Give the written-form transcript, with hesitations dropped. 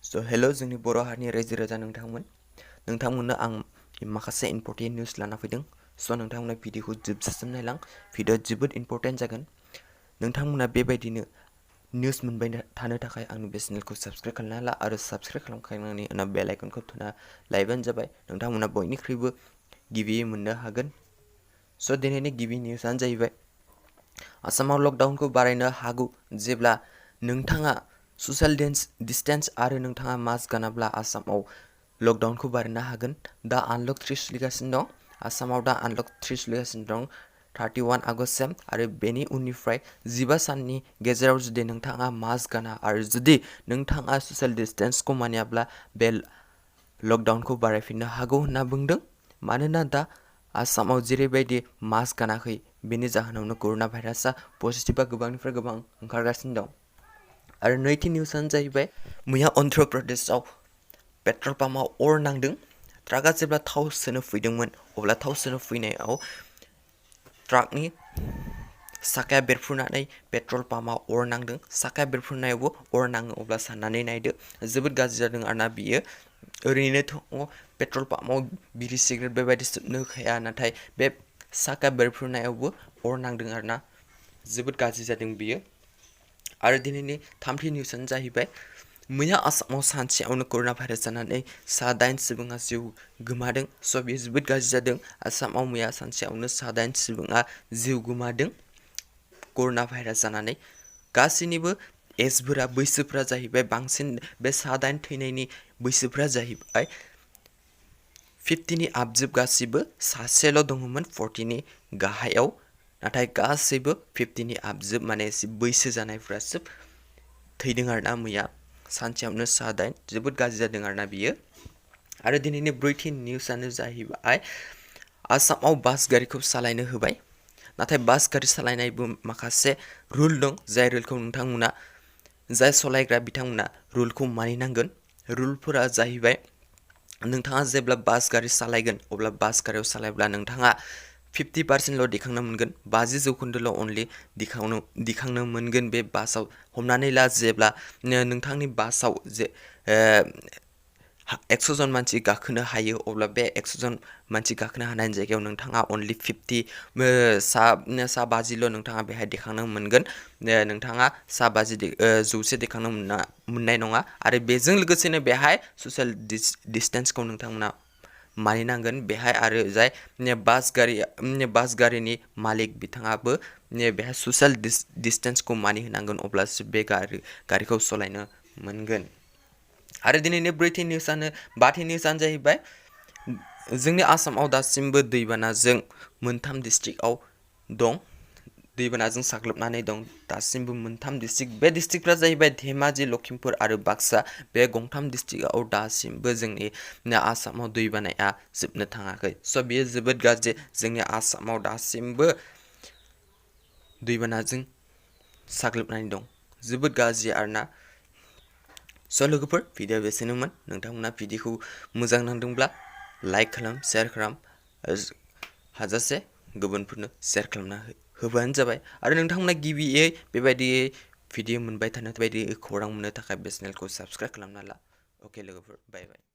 So hello जोंनि बर' हारिनि रायजो राजा नोंथांमोननो आं माखासे इम्परटेन्ट निउस लाना फैदों। स' नोंथांमोना भिडिअखौ जोबजासिम नायलां। भिडिअआ जोबोद इम्परटेन्ट जागोन। नोंथांमोना बेबायदिनो निउस मोनबाय थानो थाखाय आंनि बे चेनेलखौ साबस्क्राइब खालामना ला आरो साबस्क्राइब खालामखांनायनि उनाव बेल आइकनखौ थुना लायोबानो जाबाय। नोंथांमोना बयनिख्रुइबो गिबियै मोननो हागोन। स' दिनैनि गिबि निउसआनो जाहैबाय आसामाव लकडाउनखौ बारायनो हागौ जेब्ला नोंथाङा ससियेल डिस्टेन्स आरो नोंथाङा मास्क गानाब्ला आसामाव लकडाउनखौ बारायनो हागोन। दा आनलक 3 सोलिगासिनो दं। आसामाव दा आनलक 3 सोलिगासिनो दं 31 आगष्टसिम आरो बेनि उननिफ्राय 15 साननि गेजेराव जुदि नोंथाङा मास्क गाना आरो जुदि नोंथाङा ससियेल डिस्टेन्सखौ मानियाब्ला बे लकडाउनखौ बारायफिननो हागौ होनना बुंदों। मानोना दा आसामाव जेरैबायदि मास्क गानाखै बेनि जाहोनावनो कर'ना भाइरासआ पजिटिभआ गोबांनिफ्राय गोबां ओंखारगासिनो दं। आरो नैथि निउसआनो जाहैबाय मैया अन्ध्र प्रदेशआव पेट्रल पाम्पआव अर नांदों। ट्राकआ जेब्ला थाव सोनो फैदोंमोन अब्ला थाव सोनो फैनायाव ट्राकनि साखाया बेरफ्रुनानै पेट्रल पाम्पआव अर नांदों। साखाया बेरफ्रुनायावबो अर नाङो अब्ला साननानै नायदो जोबोद गाज्रि जादों आरोना बियो। ओरैनोथ' पेट्रल पाम्पआव बिरि सिगारेट बेबायदि सोबनो होखाया, नाथाय बे साखा बेरफ्रुनायावबो अर नांदों आरोना जोबोद गाज्रि जादों बियो। आरो दिनैनि थामथि निउसआनो जाहैबाय मैया आसामाव सानसेयावनो कर'ना भाइरास जानानै 9 सुबुङा जिउ गोमादों। स' बेयो जोबोद गाज्रि जादों। आसामाव मैया सानसेयावनो 9 सुबुङा जिउ गोमादों कर'ना भाइरास जानानै। गासैनिबो एजफोरा बैसोफोरा जाहैबाय बांसिन बे 9 थैनायनि बैसोफोरा जाहैबाय 50नि आबजोब गासैबो सासेल' दङमोन 40नि गाहायाव, नाथाय गासैबो 50नि आबजोब माने एसे बैसो जानायफ्रासो थैदों आरोना मैया सानसेयावनो 9 जोबोद गाज्रि जादों आरोना बियो। आरो दिनैनि ब्रैथि निउसआनो जाहैबाय आसामाव बास गारिखौ सालायनो होबाय। नाथाय बास गारि सालायनायबो माखासे रुल दं, जाय रुलखौ नोंथांमोना जाय सालायग्रा बिथांमोना रुलखौ मानिनांगोन। रुलफोरा जाहैबाय नोंथाङा जेब्ला बास गारि सालायगोन अब्ला बास गारियाव सालायब्ला नोंथाङा 50%ल' दिखांनो मोनगोन, 50 जौखोन्दोल' अनलि दिखांनो मोनगोन बे बासाव। हमनानै ला जेब्ला नोंथांनि बासाव 100 जन मानसि गाखोनो हायो अब्ला बे 100 जन मानसि गाखोनो हानायनि जायगायाव नोंथाङा अनलि 50 सा 50ल' नोंथाङा बेहाय दिखांनो मोनगोन। नोंथाङा सा 50 100 दिखांनो मोननाय नङा। आरो बेजों लोगोसेनो बेहाय ससियेल डिस्टेन्सखौ नोंथांमोना मानिनांगोन बेहाय। आरो जाय बास गारिनि मालिक बिथाङाबो बेहाय ससियेल डिस्टेन्सखौ मानिहोनांगोन, अब्लासो बे गारिखौ सालायनो मोनगोन। आरो दिनैनि बाथि निउसआनो जाहैबाय जोंनि आसामाव दासिमबो दैबानाजों मोनथाम डिस्ट्रिक्टआव दं, दैबानाजों साग्लोबनानै दं दासिमबो मोनथाम डिस्ट्रिक्ट। बे डिस्ट्रिक्टफ्रा जाहैबाय धेमाजि, लखिमपुर आरो बाक्सा। बे गंथाम डिस्ट्रिक्टआव दासिमबो जोंनि आसामाव दैबानाया जोबनो थाङाखै। स' बेयो जोबोद गाज्रि। जोंनि आसामाव दासिमबो दैबानाजों साग्लोबनानै दं, जोबोद गाज्रि आरोना। स' लोगोफोर भिडिअआ बेसेनोमोन। नोंथांमोना भिडिअखौ मोजां नांदोंब्ला लाइक खालाम, शेयार खालाम, हाजासे गुबुनफोरनो शेयार खालामना होबानो जाबाय। आरो नोंथांमोना गिबियै बेबायदियै भिडिअ मोनबाय थानो बायदि खौरां मोननो थाखाय बे चेनेलखौ साबस्क्राइब खालामना ला। अके लोगोफोर, बाय बाय।